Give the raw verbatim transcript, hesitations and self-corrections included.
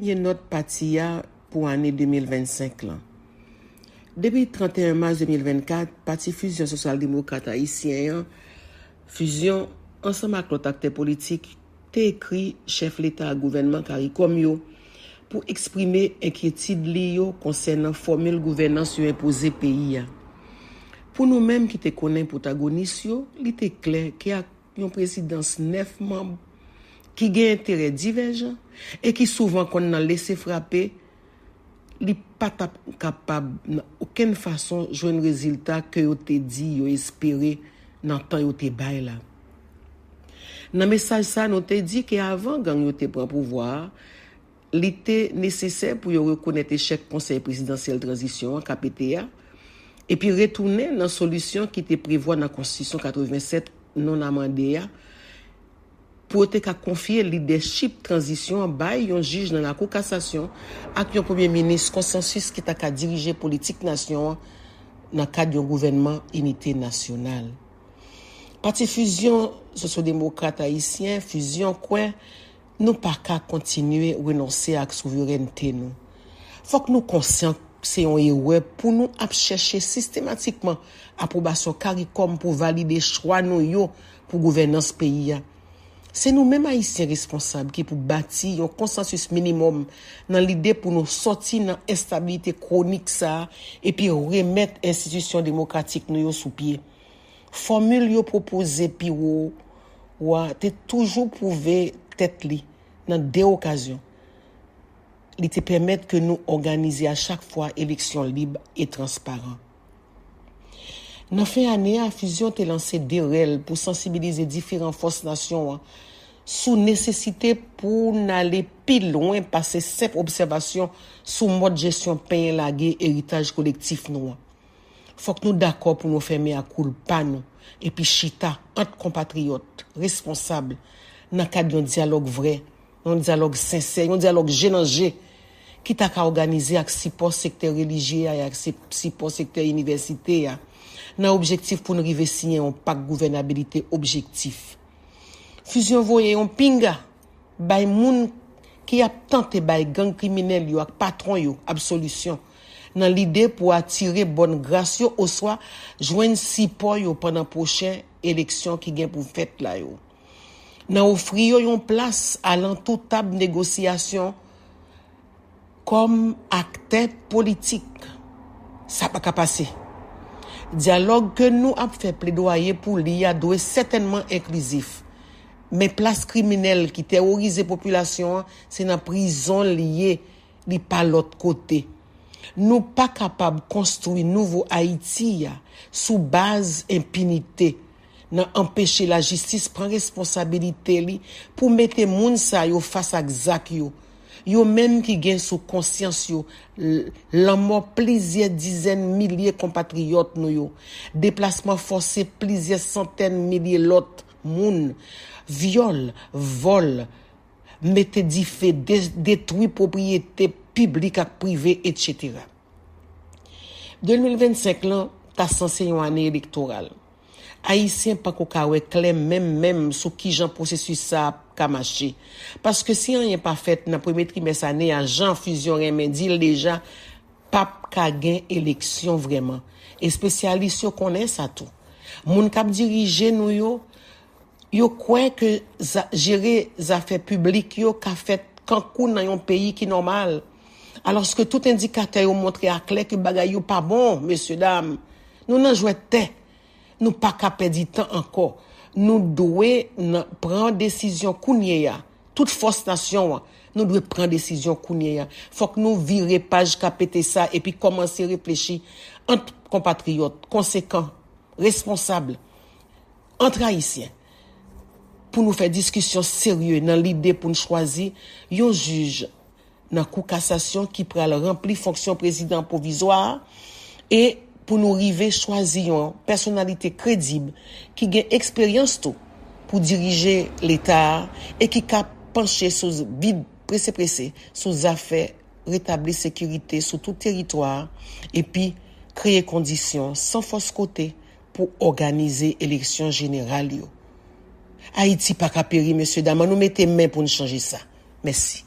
Premye nòt pati a pou ane de mil vennsenk lan. Depi trannteyen mas de mil vennkat, Pati Fizyon Sosyal Demokrat Ayisyen an, Fizyon, ansanm ak lòt aktè politik, te ekri chèf leta ak gouvènman CARICOM yo pou eksprime enkyetid li yo konsènan fòmil gouvènans yo enpoze peyi a. Pou nou menm ki te konnen pwotagonis yo, li te klè ke ak yon prezidans nèf manm ki gen enterè divèjan e ki souvan konn nan lese frape, li pa t ap kapab nan okenn fason jwenn rezilta ke yo te di yo espere nan tan yo te bay la. Nan mesaj sa, nou te di ke avan gang yo te pran pouvwa a, li te nesesè pou yo rekonèt echèk Konsèy Prezidansyèl Tranzisyon an, K P T A, epi retounen nan solisyon ki te prevwa nan Konstitisyon katrevennsèt non amande a, pou yo te ka konfye lidèchip tranzisyon an bay yon jij nan Lakou Kasasyon ak yon premye minis konsansis ki ta ka dirije politik nasyon an nan kad yon gouvènman inite nasyonal. Pati Fizyon Sosyodemòkrat Ayisyen, Fizyon, kwè nou pa ka kontinye renonse ak souverènte nou. Fòk nou konsyan se yon erè pou nou ap chèche sistematikman apwobasyon CARICOM pou valide chwa nou yo pou gouvènans peyi a. Se nou menm Ayisyen responsab ki pou bati yon konsansis minimòm nan lide pou nou sòti nan enstabilite kwonik sa a epi remèt enstitisyon demokratik nou yo sou pye. Fòmil yo pwopoze pi wo a te toujou pwouve tèt li nan de okazyon. Li te pèmèt ke nou òganize a chak fwa eleksyon lib e transparan. Nan fen ane a, Fizyon te lanse de rèl pou sansibilize diferan fòs nasyon an sou nesesite pou n ale pi lwen pase senp obsèvasyon sou mòd jesyon penyen lage eritaj kolektif nou an. Fòk nou dakò pou nou fè mea culpa nou epi chita ant konpatriyòt responsab nan kad yon dyalòg vrè, yon dyalòg sensè, yon dyalòg je nan je ki ta ka òganize ak sipò sektè relijye a e ak si-, sipò sektè inivèsite a, nan objektif pou n rive siyen yon pak gouvènabilite objektif. Fizyon voye yon pinga bay moun ki ap tante bay gang kriminèl yo ak patwon yo absolisyon, nan lide pou atire bòn gras yo oswa jwenn sipò yo pandan pwochen eleksyon ki gen pou fèt la yo. Nan ofri yo yon plas alantou tab negosyasyon kòm aktè politik. Sa pa ka pase. Dyalòg ke nou ap fè pledwaye pou li a dwe sètènman enklizif. Men plas kriminèl ki tèworize popilasyon an, se nan prizon li ye, li pa lòt kote. Nou pa kapab konstwi nouvo Ayiti a sou baz enpinite, nan anpeche lajistis pran responsabilite li pou mete moun sa yo fas ak zak yo, yo menm ki gen sou konsyans yo l-, lanmò plizyè dizèn milye konpatriyòt nou yo, deplasman fòse plizyè santèn milye lòt moun, vyòl, vòl, mete dife, de-, detwi pwopriyete piblik ak prive, etsetera. De mil vennsenk lan ta sanse yon ane elektoral. Ayisyen pako ka wè klè menm menm sou kijan pwosesis sa a ka mache. Paske si anyen pa fèt nan premye trimès ane a, jan Fizyon renmen di l deja, p ap ka gen eleksyon vrèman. Espesyalis yo konnen sa tou. Moun k ap dirije nou yo, yo kwè ke za-, jere zafè piblik yo ka fèt kankou nan yon peyi ki nòmal. Alòske tout endikatè yo montre aklè ke bagay yo pa bon, mesye dam. Nou nan jwèt tè. Nou pa ka pèdi tan ankò. Nou dwe nan, pran desizyon kounye a. Tout fòs nasyon an, nou dwe pran desizyon kounye a. Fòk nou vire paj K P T sa epi kòmanse reflechi ant konpatriyòt konsekan, responsab, ant Ayisyen, pou nou fè diskisyon serye nan lide pou n chwazi yon jij nan Kou Kasasyon ki pral ranpli fonksyon prezidan pwovizwa a e pou nou rive chwazi yon pèsonalite kredib ki gen eksperyans tou pou dirije Leta a e ki ka panche sou vid prese prese sou zafè retabli sekirite sou tout teritwa a epi kreye kondisyon san fòs kote pou òganize eleksyon jeneral yo. Ayiti pa ka peri, mesye dam, ann nou mete men pou n chanje sa. Mèsi.